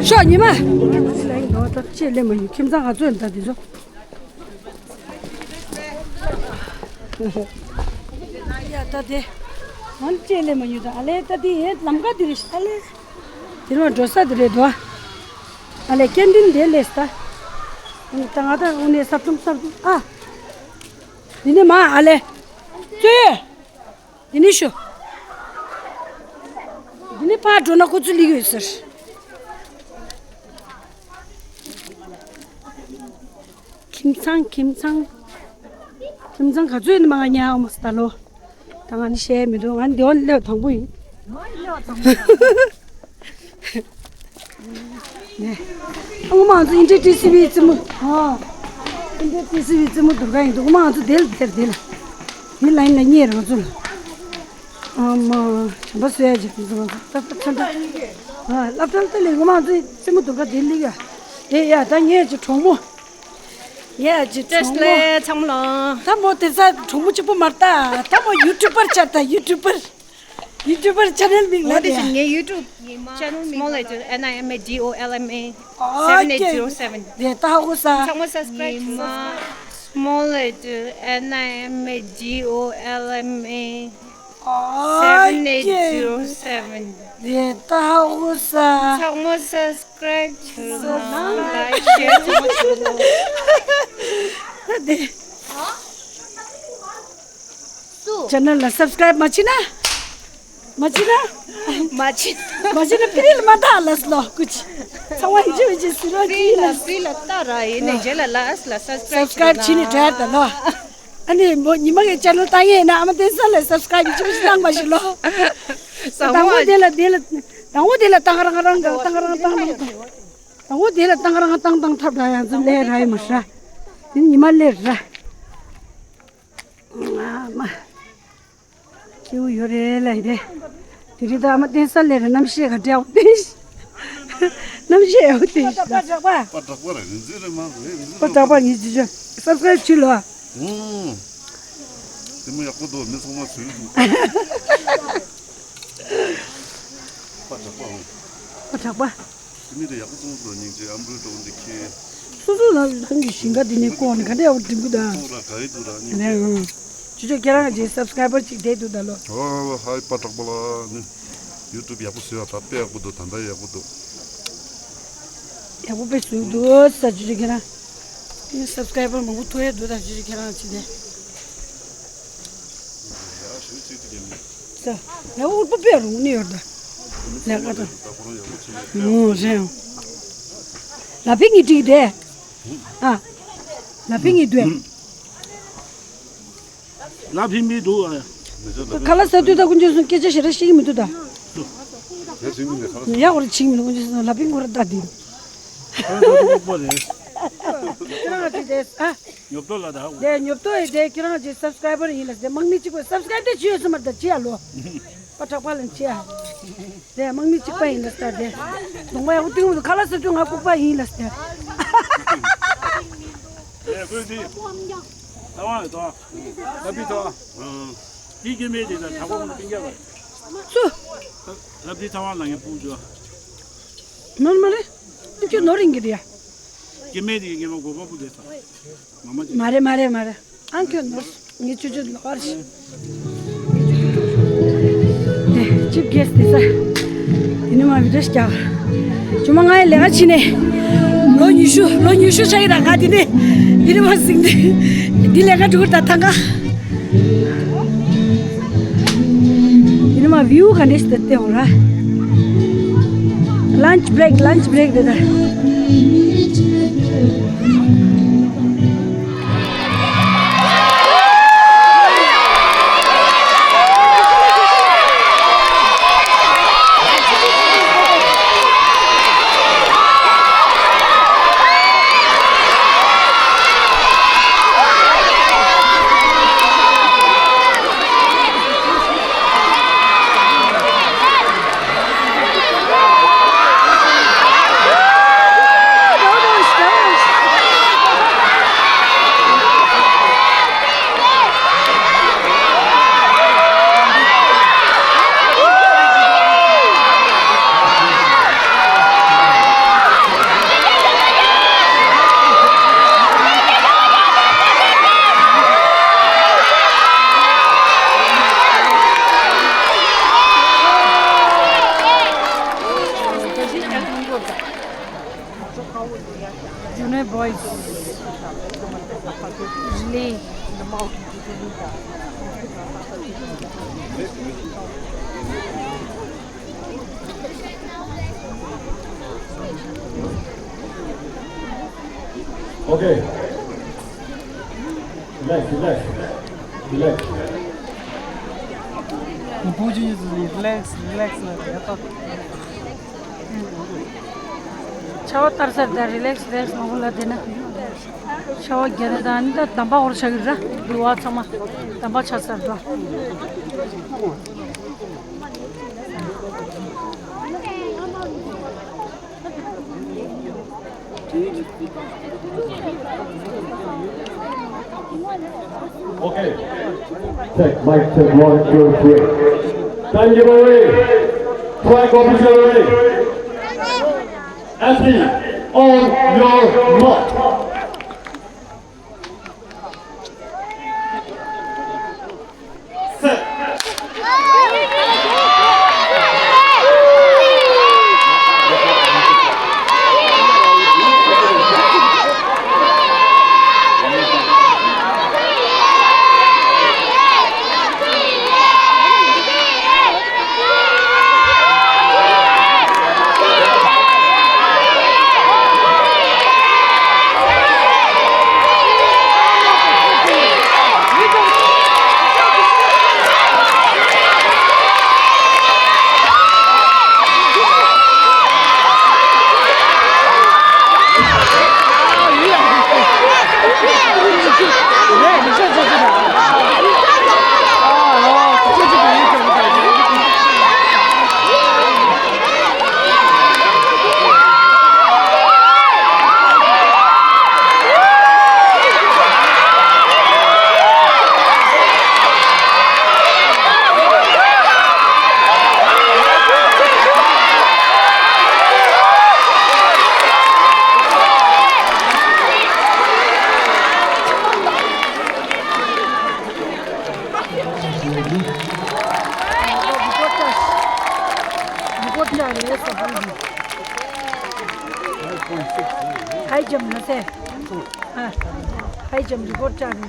ཤོག་ཉི་མ། ལོ་ད་ཅེས་ལེན་མ་ཡིན། ཁྱིམ་ཚང་ག་ཚོད་ཡིན་ད་དེ་ཚོ། ཡ་ད་དེ། ང་ཅེས་ལེན་མ་ཡིན་ད། ཨ་ལེ་ད་དེ་ཡེ་ལམ་ཀ་དེ་རེད་ཤག་ཨ་ལེ། དེ་རུ་འགྲོ་ས་དེ་རེད་དོ། ཨ་ལེ་ཀེན་ཊིན་དེ་ལས་ད། ད་ང་ད་འུ་ནས་སབ་ཐུམ་སབ་ཐུམ་ཨ། དེ་ནས་མ་ཨ་ལེ། ཙུའེ། འདི་ནས་ཤོག་འདི་ནས་ཕར་འགྲོ་ན་ཁོ་ཚོ་སླེབས་ཡོད་ཟེར། ཁྱིམ་ཚང་། ཁྱིམ་ཚང་། ཁྱིམ་ཚང་ག་ཚོད་ནི་མ་ང་ཉལ་འོང་མ་སི་ད་ལོ། ད་ང་ནི་བཤད་མི་འདུག་ང་འདི་བ་ནི་སླེབས་དང་པོ་ཡིན། ནས། ཨ་ང་མ་ང་ཚོ་ཨིན་ཌི་ཡ་ཊི་སི་ཝི་རྩེད་མོ། ཨ། ཨིན་ཌི་ཡ་ཊི་སི་ཝི་རྩེད་མོ་དུར་ཁ་ཡིན་འདུག་ཨ་ང་ཚོ་དེ་ལ་དེར་དེ་ལ། དེ་ལ་ཡིན་ལ་གཉེར་ང་ཚོ་ལ། ཨ་མ། བྱམས་པ་བཟོས་ཡ་ཅིག་ང་ཚོ་ལ་ད་ད་ཚོན་ཁྲ། ཨ་སློབ་གྲྭ་ལྟ་ལས་ང་མ་ང་ཚོ་རྩེད་མོ་དུར་ཁ་དེ་ལིག་ཡ། དེ་ཡ་ད་ངས་ཅིག་གྲོགས་མོ། ངས་ཅིག་བཀྲ་ཤིས་བདེ་ལེགས་ཚང་མ་ལ། ད་མོ་དེ་ཚ་གྲོགས་མོ་གཅིག་པོ་མ་རེད་ད། ད་མོ་ཡུ་ཊུབ་པར་ཆགས་ད་ཡུ་ཊུབ་པར། ཡུ་ཊུབ་པར་ཆེ་ནལ་མིང་ལ་དེ། ངའི་ཡུ་ཊུབ་ཆེ་ནལ་མིང་། Small letter N I M A D O L M A seven eight zero seven། དེ་ལྟ་ཧ་གོ་ས། ཚང་མ་སབ་སི་ཀ་རེབ་བྱེད་རོགས། Small letter N I M A D O L M A seven eight zero seven། དེ་ལྟ་ཧ་གོ་ས། ཚང་མ་སབ་སི་ཀ་རེབ་བྱེད་རོགས། ལའིཀ་ཤེར་ཚང་མ་བྱེད་རོགས། ད་དེ། ཆེ་ནལ་ལ་སབ་སི་ཀ་རེབ་མ་བྱེད་ན། མ་བྱེད་ན། མ་བྱེད། མ་བྱེད་ན་ཕི་རི་ལ་མ་ད་ལ་སི་ལོ་ཀུ་ཅི། ཚང་མ་ཡིན་ཅི་མིན་ཅི་སི་རོ་ཕི་རི་ཅི་ལ་ལ་སི། ཕི་རི་ལ་ལྟ་ར་ཡིན་ནས་རྗེས་ལ་ལ་ཨ་སི་ལ་སབ་སི་ཀ་རེབ་སབ་སི་ཀ་རེབ་བྱེད་ནས་བྲལ་ད་ལོ། ཨ་ནི་མོ་ཉི་མ་གི་ཆེ་ནལ་ལྟ་ཡས་ན་ཨ་མ་བསྟན་འཛིན་ལ་སབ་སི་ཀ་རེབ་ཡིན་ཅི་མིན་ཅི་བཏང་མ་ཤེས་ལོ། དང་པོ་དེ་ལ་དེ་ལ་དང་པོ་དེ་ལ་བཏང་རང་རང་གི་བཏང་རང་བཏང་རང་དང་། དང་པོ་དེ་ལ་བཏང་རང་བཏང་བཏང་ཐབས་ད་ཡང་ཚོ་ལས་ར་ཡི་མ་ཧྲ། དེ་ནི་ཉི་མ་ལས་ར། ཨ་མ། སྐྱིད་པོ་ཡོད་རེད་ལ་ཡིན་ཏེ། དེ་རིང་ད་ཨ་མ་བསྟན་ས་ལས་ར་གནམ་གཤིས་ག་འདྲ་བ་བསྟན། གནམ་གཤིས་ཡག་པོ་བསྟན་ཤག་པ་དྲག་པ་རེད། རིན་འཛིན་རེད་མ་རེད། རིན་འཛིན་པ་དྲག་པ་ངེད་ཀྱི་ཆོས་སབ་སི་ཀ་རེབ་བྱེད་ལོ། ཨུང་། དེ་མོ་ཡག་པོ་འདུག་མི་ཚང་མ་བཟོས་འདུག་པ་དྲག་པ་ཨང་། པ་དྲག་པ། དེ་མི་དེ་ཡག་པོ་ཚང་མ་འདུག་སྙིང་རྗེ་ཨམ་བུའི་གྲོགས་འདི་ཁྱེད། སོ་སོ་ལ་རང་གི་ཞིང་ཁ་འདི་ནས་བསྐོར་ནས་ག་འདྲ་ཡག་པོ་འགྲིམ་གི་འདུག་ཨ། ཚོགས་ལ་དགའ་ཡི་འདུག་ར་སྙིང་རྗེ། ཨང་། ཅོ་ཅོ་ཁྱེད་རང་གི་སབ་སི་ཀ་རེ་བར་ཅིག་བསྡད་འདུག་ད་ལོ། ཨོ་ཧའི་པ་དྲག་པོ་ལ་ནི། ཡུ་ཊུབ་ཡག་པོ་བཟོས་ཡ་ད་དཔེ་ཡག་པོ་འདུག་ད་ལྟ་ཡག་པོ་འདུག་ཡག་པོ་དཔེ་བཟོས་འདུག་ས་ཅོ་ཅོ་ཁྱེད་རང་། ངའི་སབ་སི་ཀ་རེ་བར་མང་པོ་ཐོན་ཡ་འདུག་ད་ཅོ་ཅོ་ཁྱེད་རང་ཅི་དེ། ས། ཡག་པོ་དཔེ་རུང་ནི་ཡོད་ད། ལས་ཀ་དང་། ངོ་རེད། ལ་ཕིང་གི་བྲིས་དེ། ཨ། ལ་ཕིང་གི་དུས། ལ་ཕིང་མི་འདུག་ཨ། ཁ་ལག་ཟ་དུས་ད་དཀོན་མཆོག་གསུམ་སྐད་ཆ་ཞེ་དྲག་བཤད་ཀྱི་མི་འདུག་ད། ཡག་པོ་བྱེད་ཀྱི་མི་འདུག་དཀོན་མཆོག་གསུམ་ལ་ཕིང་ཁོ་ར་ད་དེ། ཁྱེད་རང་ག་ཅི་དེ་ཨ། ཉོབ་ཏོ་ལ་ད། དེ་ཉོབ་ཏོ་ཡི་དེ་ཁྱེད་རང་གི་སབ་སི་ཀ་རེ་བར་ཡིན་ལ་དེ་དམག་མི་གཅིག་པོ་སབ་སི་ཀ་རེ་བར་དེ་བྱོས་སོང་མ་ད་ཅི་ཡ་ལོ། པ་དྲག་པ་ལ་ཅི་ཡ། དེ་དམག་མི་གཅིག་པ་ཡིན་ལ་ས་དེ། གདོང་པ་ཡག་པོ་ཏིང་མོ་ཁ་ལག་ཟ་དུས་ང་ལྐུགས་པ་ཡིན་ལ་ས་དེ། ཨེ་ཁོས་དེ། ད་བ་ཡོད་དོ། ལ་པི་ཐོ། དེ་སྐྱེ་མེད་དེ་ད་དྲག་པོ་ངོ་སྤྲིན་རྒྱབ་པ། སུ། ལ་པི་ཐ་བ་ལ་ངས་སྤུག་འཇོ། ནོར་མ་རེད། ཁྱོད་ནོར་རིང་གི་རེད་ཡ། སྐྱེ་མེད་དེ་ངས་མ་གོ་པ་པུ་དེ་ད། མ་མ་ཅི། མ་རེད་མ་རེད་མ་རེད། ཨང་ཁྱོད་ནོར། ངས་ཆུ་ཆུ་ནོར་ཞིག་དེ་ཅིབ་གེས་དེ་ས། དེ་ནི་མ་བི་ཏྲ་ཤི་ཀྱག་ཇོ་མོ་ང་ཡི་ལས་ཀ་བྱེད་ནས། ལོ་ཉི་ཤུ་ལོ་ཉི་ཤུ་ཆགས་ཡི་ར་ང་དེ་ནས། དེ་ནི་མ་ཟིན་ཏེ། འདི་ལས་ཀ་འགྲོ་གི་ད་ཐང་ག་དེ་ནི་མ་བིའུ་ག་འདྲ་ཞིག་ད་བལྟས་འོང་ར། ལན་ཆི་བྷི་རེག་ལན་ཆི་བྷི་རེག་རེད་ད། Junior boys. Relay. Okay. Relax, relax, relax. Relax, relax. ཆར་པ་དར་ཚར་ད་རི་ལེགས་རེད། མ་འོ་ལ་དེ་ན་ཆར་པ་རྒྱག་རེད། ད་ནི་ད་འདམ་པ་འོར་ཆགས་ཀྱི་ར། འདུ་བ་ཚང་མ་འདམ་པ་ཆགས་ཚར་འགྲོ། Okay. Check, mic check, one, two, three. Time giveaway. Flag officer ready. Athlete, on your mark. High jump na se. Ah, high jump record cha ni.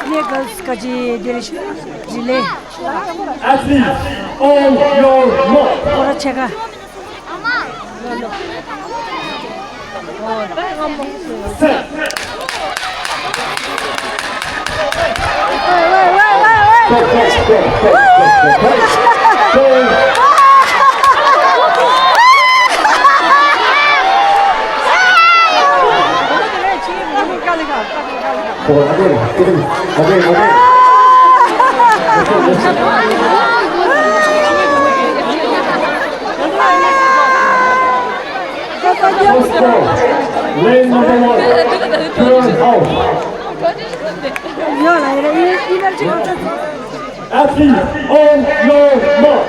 Senior girls ཀ་ཅི་དེ་རེད་ཤག་རི་ལེ། Athletes, on your mark. ཁོ་ར་ཆེ་ཀ། Set. First ball, lane number one, turn out. Athletes, on your mark.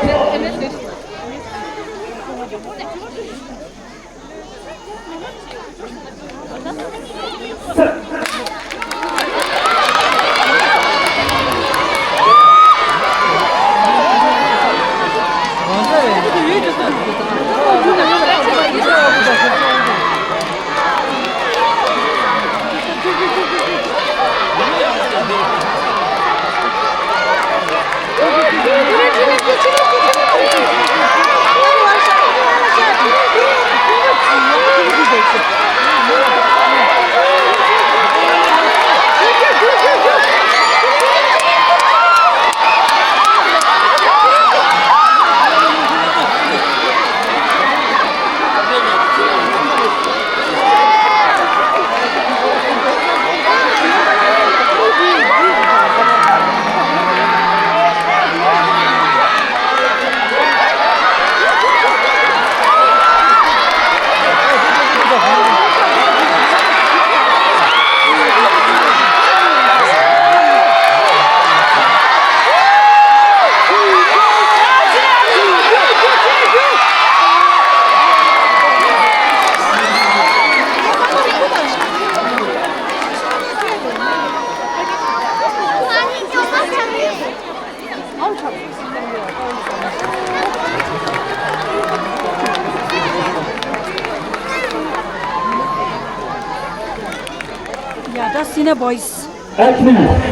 Yeah, that's Sine Boys. Athletes,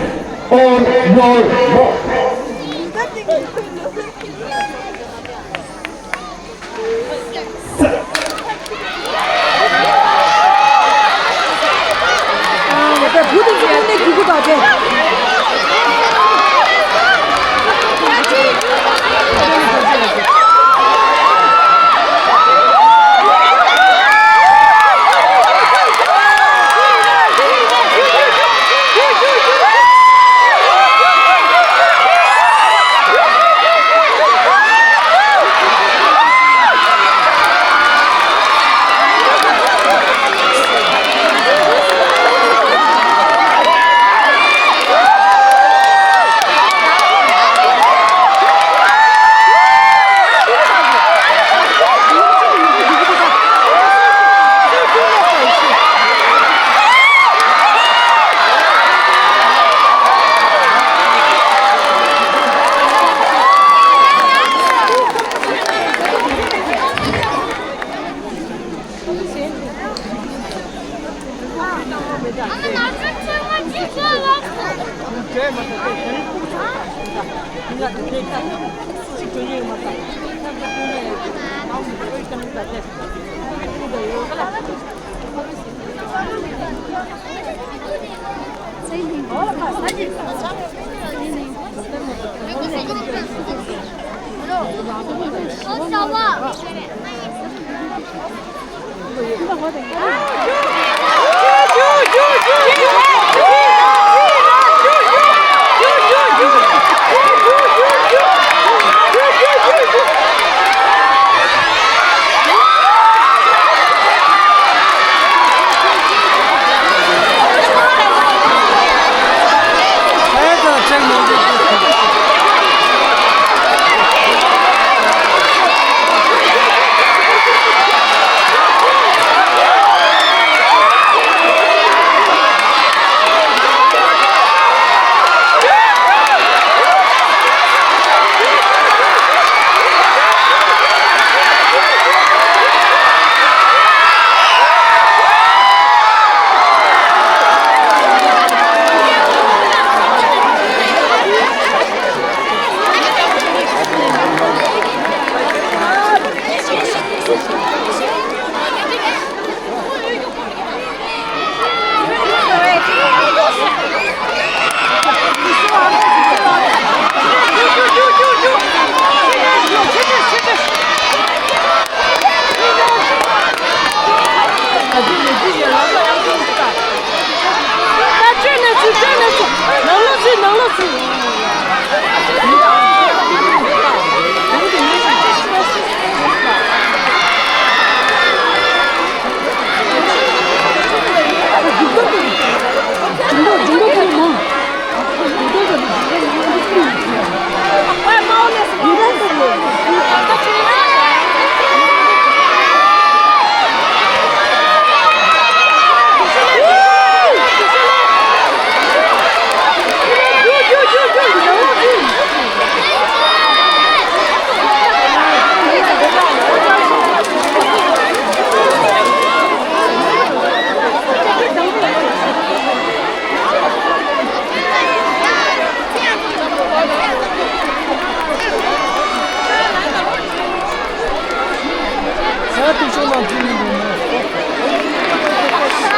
on your mark.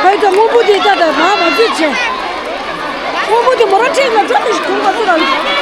ཕ་ཡི་ད་སྔོན་པོ་དེ་ད་ད་མ་མ་བརྩིས་བྱས། སྔོན་པོ་དེ་མོ་ར་ཁྲིད་ལ་འགྲོ་དེ་ཞིག་དུང་ག་ཚོད་རང་།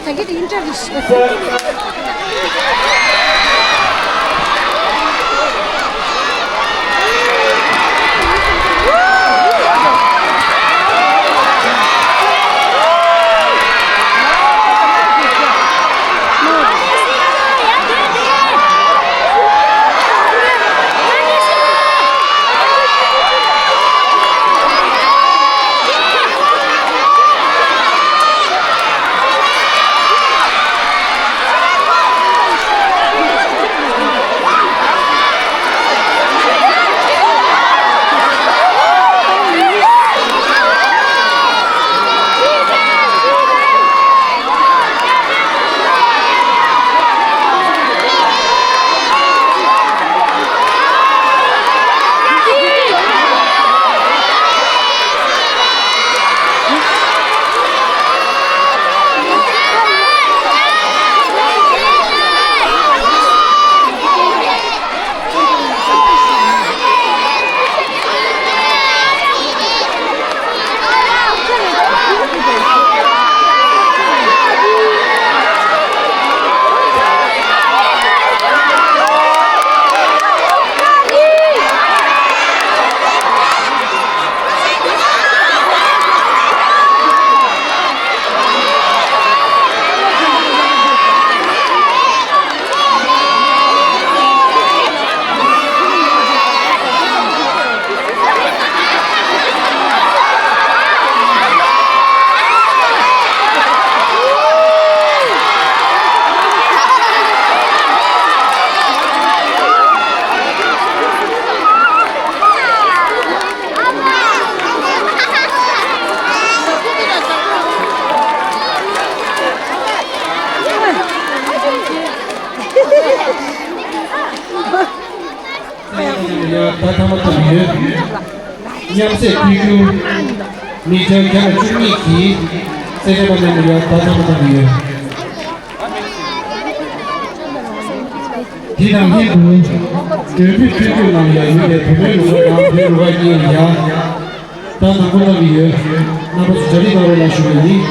ད་གི་དེ་ཨིན་ཊར་བིའུ་ཞིག་ད་ཐ་མ་ཐོབ་ཡོད། མཉམ་ཟས་ཕུལ་རྒྱུ། མི་གྲངས་བརྒྱ་དང་བཅུ་གཉིས་ཀྱིས་སེ་འབྲས་པ་མཉམ་དུ་ཡོད། ད་ཐ་མ་ཐོབ་ཡོད། དེ་དང་ལྷན་དུ་མགྲོན་འབོད་མཐུན་འགྱུར་གནང་ཡ་ཡོད་པའི་བུ་མོའི་ལུག་ཁ་དང་བུའི་ལུག་ཁ་གཉིས་ཡ། ད་དང་པོ་གནང་གི་ཡོད། རྣམ་པ་ཚོ་གྲ་སྒྲིག་གནང་རོགས་གནང་ཞུ་བ་ཡིན།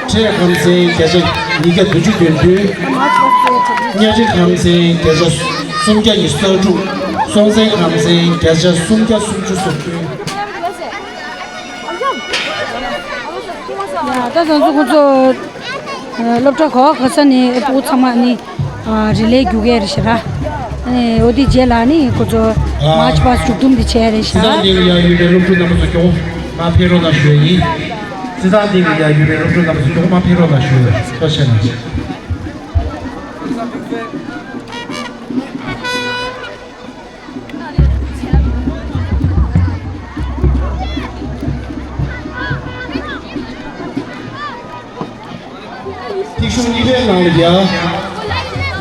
ཁྲེ་ཁམ་སེང་བརྒྱ་ཆ་ཉིས་བརྒྱ་བདུན་ཅུ་དོན་བདུན། གཉའ་ཁྲི་ཁམ་སེང་བརྒྱ་ཆ་སུམ་བརྒྱ་ཉི་ཤུ་རྩ་དྲུག། སྲོང་བཙན་ཁམ་སེང་བརྒྱ་ཆ་སུམ་བརྒྱ་སུམ་ཅུ་སོ་བདུན། ཡ། ད་ང་ཚོ་ཁོ་ཚོ་སློབ་གྲྭ་ག་བ་ག་ས་ནས་ཕྲུ་གུ་ཚང་མ་ནི་རི་ལེ་རྒྱུག་གི་རེད་ཤག་ར། ཨ་ནི་འོ་དེ་རྗེས་ལ་ནི་ཁོ་ཚོ་མཱར་ཆི་པཱ་སི་མཇུག་བསྡོམས་དེ་བྱས་རེད་ཤག། སྤྱི་བཏང་འདི་ལ་ཡ་ཡོད་པའི་སློབ་ཕྲུག་རྣམ་པ་ཚོ་མགྱོགས་མར་ཕེབས་རོགས་གནང་ཞུ་ཡ་ཡིན། སྤྱི་བཏང་འདི་ལ་ཡ་ཡོད་པའི་སློབ་ཕྲུག་རྣམ་པ་ཚོ་མགྱོགས་མར་ཕེབས་རོགས་གནང་ཞུ་ཡ། ཐུགས་རྗེ་གནང་། ཐིག་གཞུང་གཉིས་པའི་ནང་ལ་ཡ།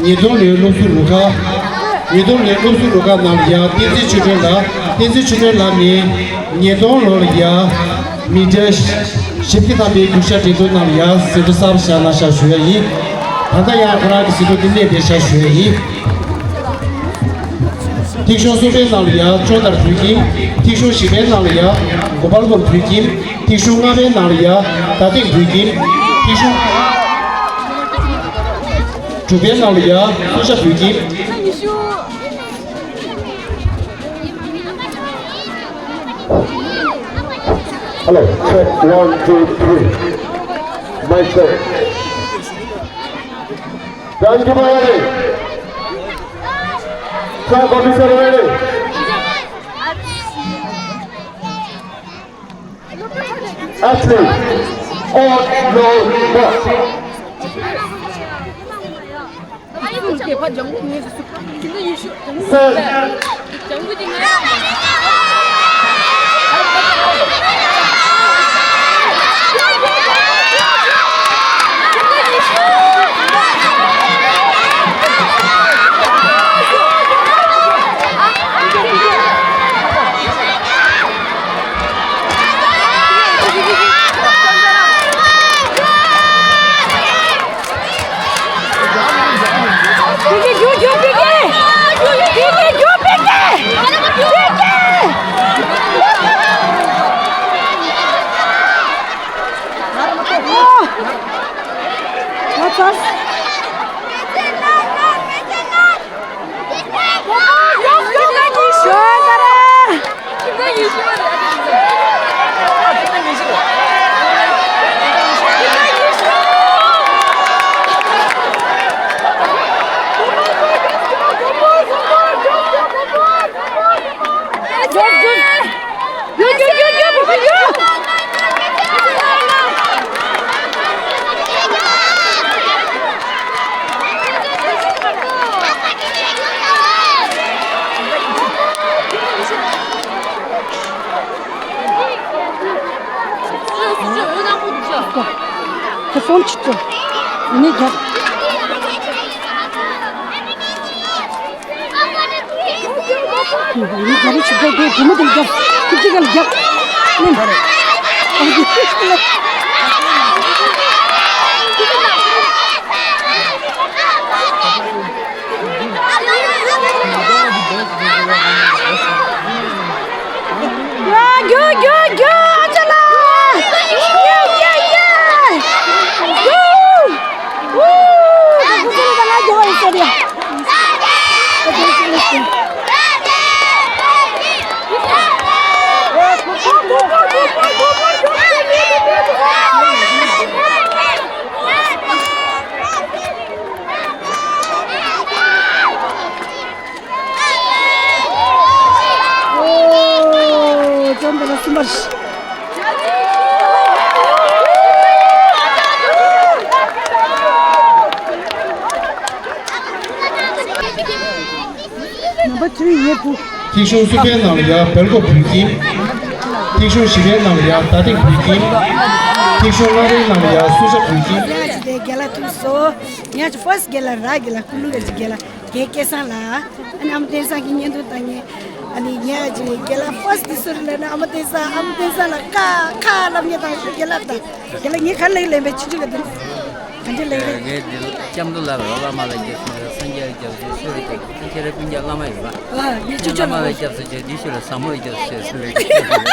ཉིས་སྟོང་ལོའི་སློབ་ཟུར་རུ་ཁག་ཉིས་སྟོང་ལོའི་སློབ་ཟུར་རུ་ཁག་ནང་ལ་ཡ། བསྟན་འཛིན་ཆོས་སྒྲོན་ལགས། བསྟན་འཛིན་ཆོས་སྒྲོན་ལགས་ནི་ཉིས་སྟོང་ལོ་ལ་ཡ། མི་ཊར་བཞི་བརྒྱ་ཐམ་པའི་རྒྱུག་ཤར་འགྲན་བསྡུར་ནང་ལ་ཡ། ཟིན་བྲིས་གསར་པ་བཞག་གནང་ཤག་ཞུ་ཡ་ཡིན། ད་ལྟ་ཡང་ཁོ་རང་གི་ཟིན་ཐོ་འདི་སླེབས་བསྡད་ཤག་ཞུ་ཡ་ཡིན། ཐིག་གཞུང་གསུམ་པའི་ནང་ལ་ཡ། ཅོ་དར་བོད་ཁྱིམ། ཐིག་གཞུང་བཞི་པའི་ནང་ལ་ཡ། གོ་པལ་པུར་བོད་ཁྱིམ། ཐིག་གཞུང་ལྔ་པའི་ནང་ལ་ཡ། རྡ་སྟེང་བོད་ཁྱིམ། ཐིག་གཞུང་དྲུག་པའི་ནང་ལ་ཡ། སུ་ཇཱ་བོད་ཁྱིམ། Hello, check, one, two, three. Mic check. Thank you, Bhavani. Sir, Bhavani sir, ready? Athlete on your mark. Set. ཁ་སང་ཅི་ཙོ། ནི་རྒྱབ། ནི་རྒྱབ་ཆུ་ཚོད་དེ་བུ་མོ་དེ་རྒྱབ། ཁྱི་ཁྱི་ག་རྒྱབ། ནི། རྒྱུག་རྒྱུག་རྒྱུག་ཨ་ཅག་ལགས། ཡེ་ཡེ་ཡེ། ཝུ། ཝུ། ད་ཁོ་ཚོ་ལ་ད་ང་རྒྱུག་པ་ཡིན་ཟེར་ཡ། ད་རྒྱུག་ཅིག་ལ་ཟེར། ཨོ། ཅོན་དེ་ལ་སུམ་པར། ནམ་པ་བཅུ་ཡི་བུ། ཐིག་ཤོང་གསུམ་པའི་ནང་ལ་ཡ་བལ་གོ་བུད་ཀྱིན། ཐིག་ཤོང་བཞི་པའི་ནང་ལ་ཡ་ད་ཐིག་བུད་ཀྱིན། ཐིག་ཤོང་ལྔ་པའི་ནང་ལ་ཡ་སུ་ཤ་བུད་ཀྱིན། ཡ་ཅི་དེ་རྒན་ལགས་ཐུག་སོ། ཡ་ཅི་ཕར་སི་རྒན་ལགས་ར་རྒན་ལགས་ཀུ་ལུ་ར་ཅི་རྒན་ལགས། རྒན་སྐལ་བཟང་ལགས། ཨ་ནི་ཨ་མ་བསྟན་བཟང་གི་བརྙན་ཐུང་ལྟ་མཁན། ཨ་ནི་ངས་ཨ་ཅེ་རྒན་ལགས་ཕར་སི་དེ་སུ་རེད་ལབ་ན། ཨ་མ་བསྟན་བཟང་། ཨ་མ་བསྟན་བཟང་ལ་ཁ་ཁ་ལབ་མཁན་དང་། རྒན་ལགས་དང་། རྒན་ལགས་ངས་ག་རེ་ལབ་ལབ་པའི་ཆུང་ཆུང་ག་དེ་ག་འདྲ་ལབ་རེད། ངས་འདི་ལ་སྐྱབས་མདོ་ལ་རོ་བླ་མ་ལ་སྐྱབས་སུ་མཆི། སངས་རྒྱས་ལ་སྐྱབས་སུ་མཆི། སུ་ལ་སྐྱབས་སུ་མཆི། ཁྱེད་རང་སྤུན་ཀྱག་བླ་མ་ཡོད་པ། ཨ་ངས་ཆུང་ཆུང་བླ་མ་ལ་ལབ། སྐྱབས་སུ་མཆི། འདི་ཤུལ་ལ་ཟབ་མོ་ལ་སྐྱབས་སུ་མཆི། སུ་ལ་སྐྱབས་སུ་མཆི།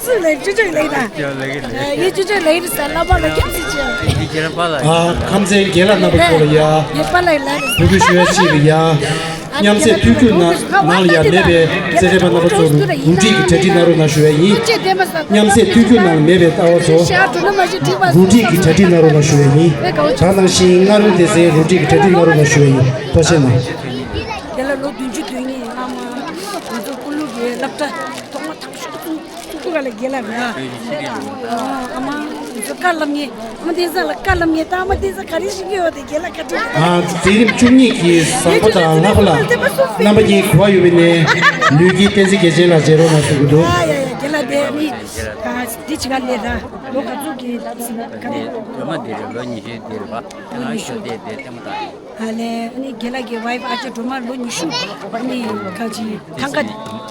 སུ་ལབ། ཆུང་ཆུང་ལབ་ད། ཡ་ལབ་གི་ལབ། ཨ་ངས་ཆུང་ཆུང་ལབ་རེད་ཟེར། བླ་མ་ལ་སྐྱབས་སུ་མཆི། འདི་ཁྱེད་རང་པཱ་ལགས། ཨ་ཁམས་ཚན་རྒན་ལགས་རྣམ་པ་ཚོ་ལ་ཡ། ངས་པཱ་ལགས་ལབ་རེད། གུས་འདུད་ཞུ་ཡ་གཅིག་ལ་ཡ། མཉམ་ཟས་དུས་ཁྱོད་ནང་ལ་ཡ་མེད་པའི་རྩེད་འགྲན་པ་རྣམ་པ་ཚོ་རུ་སྒྲིག་གི་གྲ་སྒྲིག་གནང་རོགས་གནང་ཞུ་ཡ་ཡིན། མཉམ་ཟས་དུས་ཁྱོད་ནང་ལ་མེད་པའི་ལྟ་བ་ཚོ་རུ་སྒྲིག་གི་གྲ་སྒྲིག་གནང་རོགས་གནང་ཞུ་ཡ་ཡིན། ད་ནང་བཞིན་སྔ་རོལ་སྡེ་ཚན་རུ་སྒྲིག་གི་གྲ་སྒྲིག་གནང་རོགས་གནང་ཞུ་ཡ་ཡིན། ཐུགས་རྗེ་གནང་། དེ་ལ་ལོ་བདུན་ཅུ་དོན་གཉིས་སྔ་མ་ང་ཚོ་ཀུ་ལུ་གི་སློབ་གྲྭ་ཐོག་མ་ཐག་ཤོས་སུ། ཐུག་ག་ལ་རྒན་ལགས་ར། ཨ་མ་ང་ཚོ་བཀའ་སློབ་མཁན། ཨ་མ་བསྟན་བཟང་ལ་བཀའ་སློབ་མཁན་དང་། ཨ་མ་བསྟན་བཟང་ག་རེ་ཤེས་ཀྱི་ཡོད་དེ་རྒན་ལགས་བཀའ་དྲིན། ཨ་མཛད་རིམ་བཅུ་གཉིས་ཀྱི་བཟང་པོ་དང་ལྷག་པ་ལ་རྣམ་པ་གཉིས་གོ་བ་ཡོད་པའི་ནས་ལུས་དཀྱིལ་བསྟན་འཛིན་རྒྱལ་མཚན་ལགས་མཇལ་རོགས་གནང་ཞུ་གི་འདུག། ཨ་ཡ་ཡ། རྒན་ལགས་དེ་ནི་ཨ་འདི་ཅི་ག་ལས་ར། ལོ་ག་ཚོད་ཀྱི་ག་རེ། སྒྲོལ་མ་འདི་རེད། ལོ་ཉི་ཤུ་འདི་རེད་པ། ལོ་ཉི་ཤུ། དེ་དེ་ལྟད་མོ་ལྟ་ཡིན། ཨ་ལས། ཨ་ནི་རྒན་ལགས་ཀྱི་ཝའི་ཕི་ཨ་ཅག་སྒྲོལ་མ་ལོ་ཉི་ཤུ། ཨ་ནི་ཁ་ཅིག་ཐང་ག་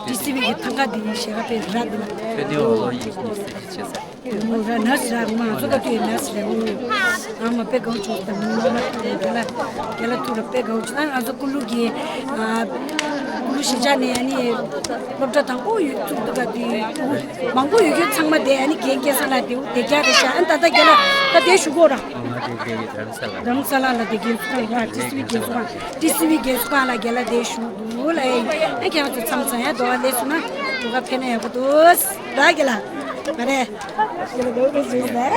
ཊི་སི་ཝི་གི་ཐང་ག་དེ་ཞེ་ག་པའི་ར་འདི་ལ། ཁྱོད་དེ་འོ་ལོ་ཉི་ཤུ་ཉི་ཤུ་ཅི་ཟེར། ཨོ་ར་ནར་སི་ར། ང་ཚོ་ག་དུས་ནར་སི་རེད། ཨོ་ཨ་མ་དཔེ་དགའ་བོ་བྱུང་། ད་མི་མ་རྒན་ལགས་རྒན་ལགས་ཐུག་ར་དཔེ་དགའ་བོ་བྱུང་། ད་ང་ཚོ་ཀུ་ལུ་གི་ཨ་ཀུ་ལུ་གཞིས་ཆགས་ནས་ཨ་ནི་སློབ་གྲྭ་དང་པོ་ཡོད་ཚུགས་འདུག་ག་དུས། མང་པོ་ཡོད་རྒྱུ་ཚང་མ་དེ་ཨ་ནི་རྒན་སྐལ་བཟང་ལགས་དེ་དེ་རྒྱ་རེད་ཤག། ཨ་ནི་ད་ལྟ་རྒན་ལགས་ད་དེ་བཞུགས་གོ་ར། ང་དེ་དེ་རྡ་རམ་ས་ལ། རྡ་རམ་ས་ལ་ལ་དེ་རྒན་ཚུགས་པ་ཡ། ཊི་སི་ཝི་རྒན་ཚུགས་པ། ཊི་སི་ཝི་རྒན་ཚུགས་པ་ལ་རྒན་ལགས་དེ་བཞུགས་འདུག་ལ། ཨེ་ཁྱེད་རང་ཚོ་མཚམས་མཚམས་ཡ་འགྲོ་བ་ལས་སོང་ན་འགྲོ་ག་ཕེབས་ན་ཡག་པོ་འདུག་ར། རྒན་ལགས་མ་རེད། རྒན་ལགས་འགྲོ་གི་བཞུགས་ཟེར།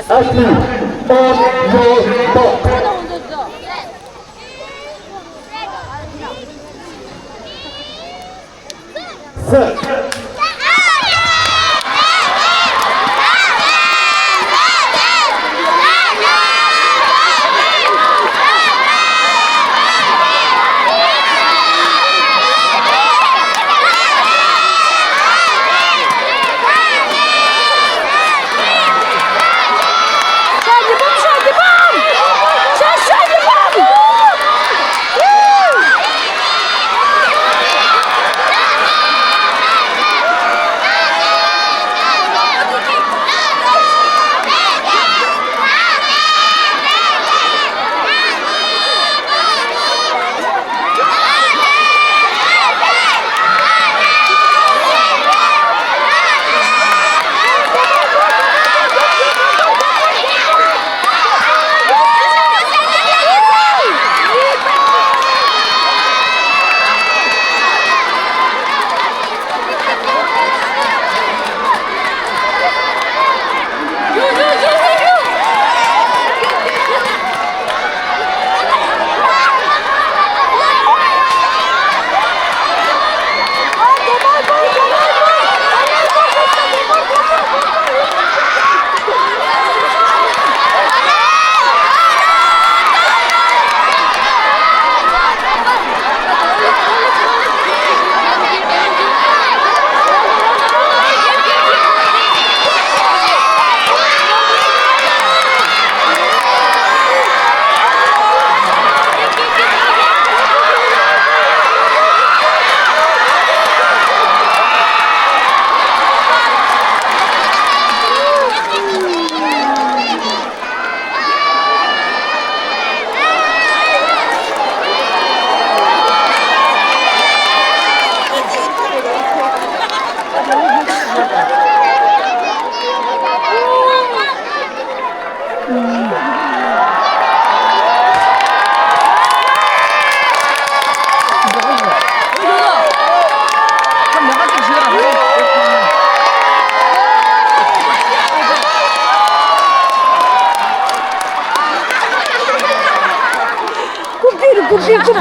Ashley, on your top. Set.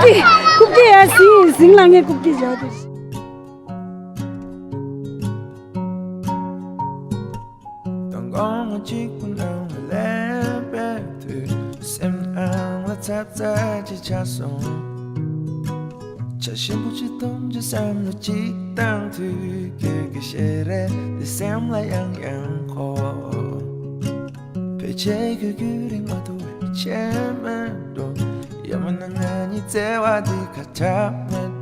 རྐུབ་སྟེགས་ཡར་ཟིན་ཟིན་ལ་ངས་རྐུབ་སྟེགས་བཞག་དེ། དང་དགོང་མོ་གཅིག་པུ་ནང་ལ་སླེབས་པའི་དུས། སེམས་ནང་ལ་ཚབ་ཚ་ཅིག་ཆགས་སོང་། བྱ་ཞིམ་པོ་ཅིག་འཐུང་རྒྱུ་བསམ་བློ་ཅིག་བཏང་དུས། ཁྱོད་ཀྱི་ཞལ་རས་འདི་སེམས་ལ་ཡང་ཡང་འཁོར། ཕལ་ཆེར་ཁྱོད་རྒྱུན་རིང་མ་ཐུབ་པའི་ཆད་མེད་འགྲོ། ཡང་མིན་ན་ང་གཉིས་བརྩེ་བ་འདི་ཁ་གྲག་མེད་